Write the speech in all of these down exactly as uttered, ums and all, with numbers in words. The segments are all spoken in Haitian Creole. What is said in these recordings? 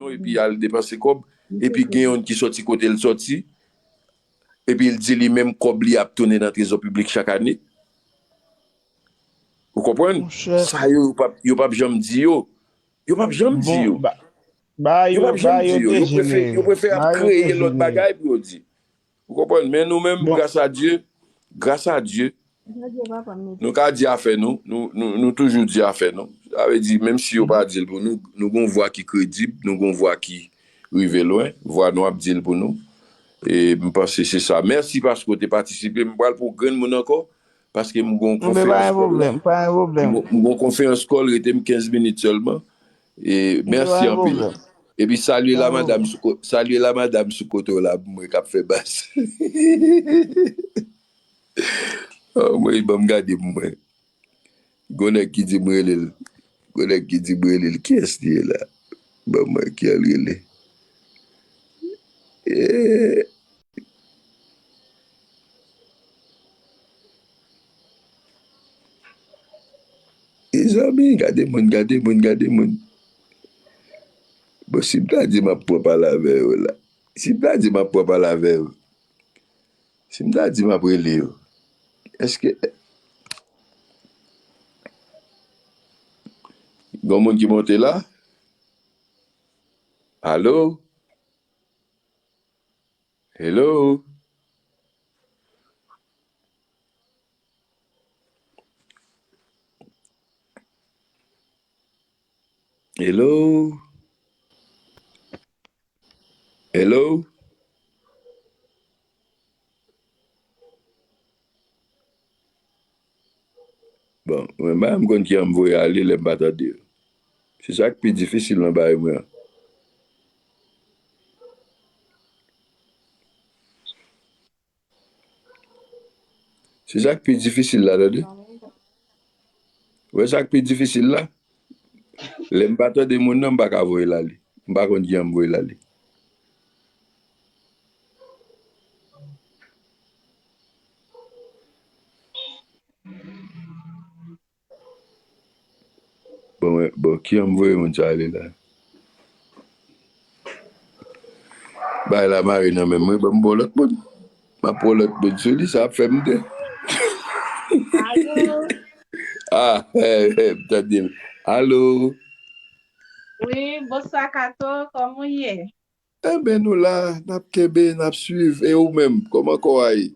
non, epi al depanse kòb, epi gen youn ki sòti kote l sòti, epi l di li menm kòb li ap tounen nan trezò piblik chak ane. Ou konprann? Sa yo, yo p ap, yo p ap janm di yo. Yo p ap janm di yo. Yo p ap janm di yo. Yo prefere, yo prefere ap kreye lòt bagay pou yo di. Ou konprann? Men nou menm, gras a Dye, gras a Dye, nou ka di afè nou, nou, nou, nou toujou di afè nou. Sa vle di, menm si yo pa di l pou nou, nou gon vwa ki kredib, nou gon vwa ki rive lwen, vwa nou ap di l pou nou. E m panse se sa. Mèsi paske w te patisipe. M pral pou grenn moun ankò, paske m gon konferans kòl la. M gon konferans kòl, rete m kenz minit sèlman. E mèsi anpil. Epi salye la madam sou ko-, salye la madam sou kote w la pou mwen k ap fè bas. Anmwey, ban m gade pou mwen. Gon nèg ki di m rele l. Gon nèg ki di m rele l. Kiyès li ye la? Ban mwen ki al rele. Eh. Mezanmi, gade moun, gade moun, gade moun. Bon, si m ta di m ap pran pale avè yo la. Si m ta di m ap pran pale avè yo. Si m ta di m ap rele yo. Èske gon moun ki monte la? Alo? Hello? Hello? Hello? Bon, mwen pa menm konn ki an m voye ale lè m pa tande yo. Se sa k pi difisil nan bagay mwen an. Se sa k pi difisil la, tande. Ou wè sa k pi difisil la? Lè m pa tande moun nan, m pa ka voye l ale. M pa konn ki an m voye l ale. Bon, mwen, bon, ki an m voye moun sa ale la? Bay la mare nan men mwen, ban m bon lòt moun. M ap pran lòt moun sou li, sa ap fè m de. Alo? Ah, eh, eh, m tande l. Alo? Wi, bonswa Kato, kòman w ye? Enben, nou la, n ap kenbe, n ap swiv. E ou menm, kòman kò a ye?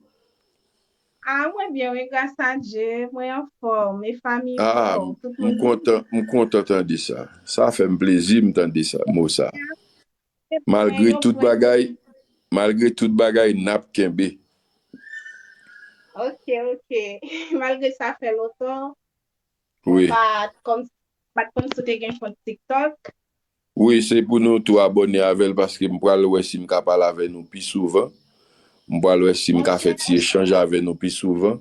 Ah, mwen byen, wi, gras a Dye, mwen anfòm, e fanmi yo, tout moun. Ah, m kontan, m kontan tande sa. Sa fè m plezi, m tande sa, mo sa. Malgre tout bagay, malgre tout bagay, n ap kenbe. Ok, ok. Malgre sa fè lontan, wi. Mwen pa t konn, pa t konn si w te gen kont TikTok. Wi, se pou nou tou abòne avè l, paske m pral wè si m ka pale avè nou pi souvan. M pral wè si m ka fè ti echanj avè nou pi souvan.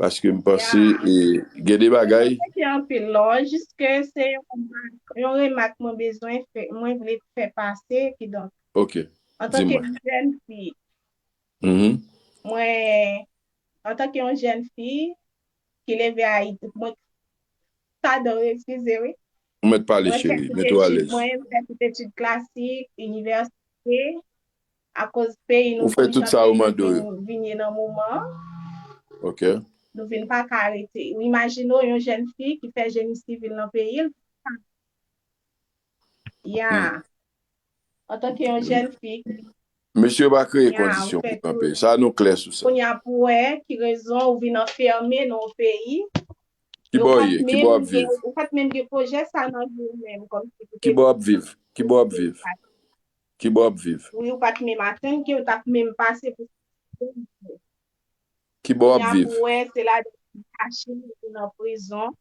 Paske m panse, e, gen de bagay. Mwen fè anpil lò, jis ke se yon remak, yon remak mwen bezwen fè, mwen vle fè pase, kidonk. Ok, di mwen. Antanke yon jèn fi, mwen, antanke yon jèn fi ki leve Ayiti, mwen, padon, eskize, wi. Ou mèt pale, cheri, mete w alèz. Mwen fè tout etid klasik, inivèsite, akoz peyi nou, fè tout sa yo mande w yo. Vin ye nan moman. Ok. Nou vin pa ka rete. Imajine w yon jèn fi ki fè jeni sivil nan peyi l. Ya. Antanke yon jèn fi. Mesye yo pa kreye kondisyon pou kanpe. Sa nou klè sou sa. Kounye a pou wè ki rezon ou vin anfèmen nan yon peyi. Ki bò w ye? Ki bò w ap viv? Ou pa t menm gen pwojè sa nan vi w menm, kòmsi pou te. Ki bò w ap viv? Ki bò w ap viv? Ki bò w ap viv? Wi, ou pa t menm atann ke w t ap menm pase pou. Ki bò w ap viv? Kounye a pou wè, se ladan ki kache, li nan prizon.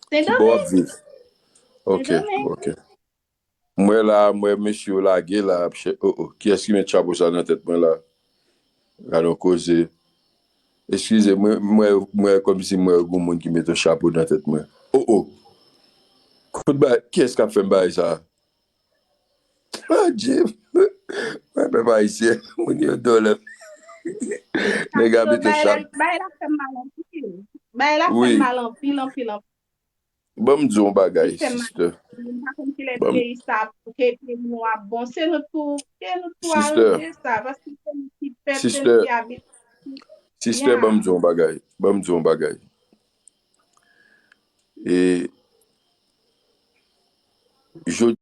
Ki bò w ap viv? Ok, ok. M wè la, m wè mesye yo lage la, ap chè, oh, oh, kiyès ki met chapo sa nan tèt mwen la? Gade yon koze. Eskize, mwen, mwen, mwen kòmsi mwen gon moun ki met yon chapo nan tèt mwen. Oh, oh. Kout bagay, kiyès k ap fè m bagay sa? Adje. Mwen pèp ayisyen, moun yo dòlè. Nèg ap mete chak. Bagay la fè m mal anpil. Bagay la fè m mal anpil, anpil, anpil. Ban m di w yon bagay, sister. M pa konn kilè Ban- peyi sa, ke peyi nou ap bon. Se nou tou, ke nou tou Sister. aranje sa. Paske se nou ki pèp, se Sister. nou ki abit. Sister, Yeah. Ban m di yon bagay. Ban m di yon bagay. E jodi